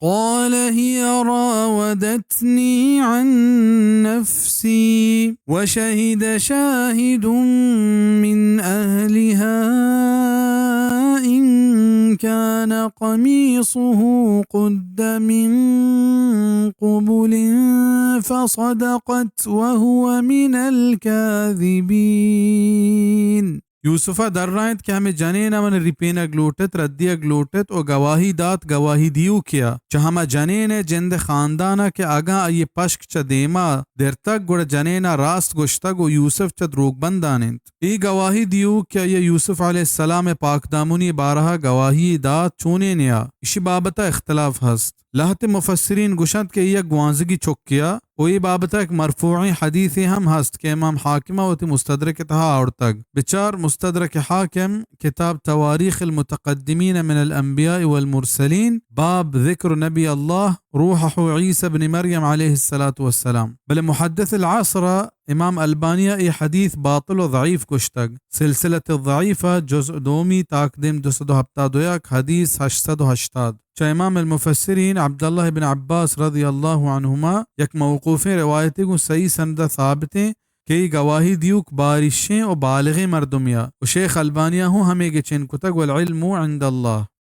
قال هي راودتني عن نفسي وشهد شاهد من أهلها إن كان قميصه قد من قبل فصدقت وهو من الكاذبين۔ یوسف ءَ درائینت کہ ہمے جنین ءَ من ءَ ریپینگ لوٹت، ردیگ لوٹت ءُ گواہی دات گواہی دیوکے ءَ چہ ہما جنین ءِ جند ءِ خاندان ءَ کہ اگاں آئی ءِ پشک چہ دیما درتگ گڑا جنین ءَ راست گوشتگ ءُ یوسف چہ دروگبندان اِنت۔ اے گواہی دیوک کہ آئی ءَ یوسف علیہ السلام ءِ پاکدامنی ءِ بارہ ءَ گواہی یے دات چونینے ءَ، ایشی بابت ءَ اختلاف ہست۔ لہتے مفسرین گوشنت کہ اے یک گوانزگی چکے ءَ ءُ اے بابت ءَ یک مرفوعیں حدیثے ہم ہست کہ امام حاکم ءَ وتی مستدرک ءِ تہا آورتگ۔ بچار مستدرک حاکم، کتاب تواریخ المتقدمین من الانبیاء والمرسلین، باب ذکر نبی اللہ روحہ عیسی ابن مریم علیہ الصلاۃ والسلام۔ بلے محدث العصر ءَ امام البانی ءَ اے حدیث باطل ءُ ضعیف گوشتگ۔ سلسلۃ الضعیفہ جزء دومی تاکدیم دو سد ءُ ہپتاد ءُ یک حدیث ہشت سد ءُ ہشتاد۔ چہ امام المفسرین عبداللہ ابن عباس رضی اللہ عنہما یک موقوفیں روایتے گوں صحیح سند ءَ ثابتیں کہ اے گواہی دیوک باریشیں ءُ بالغیں مردمے ءَ ءُ شیخ البانی ءَ ہوں ہمے گچین کتگ، والعلم عند اللہ۔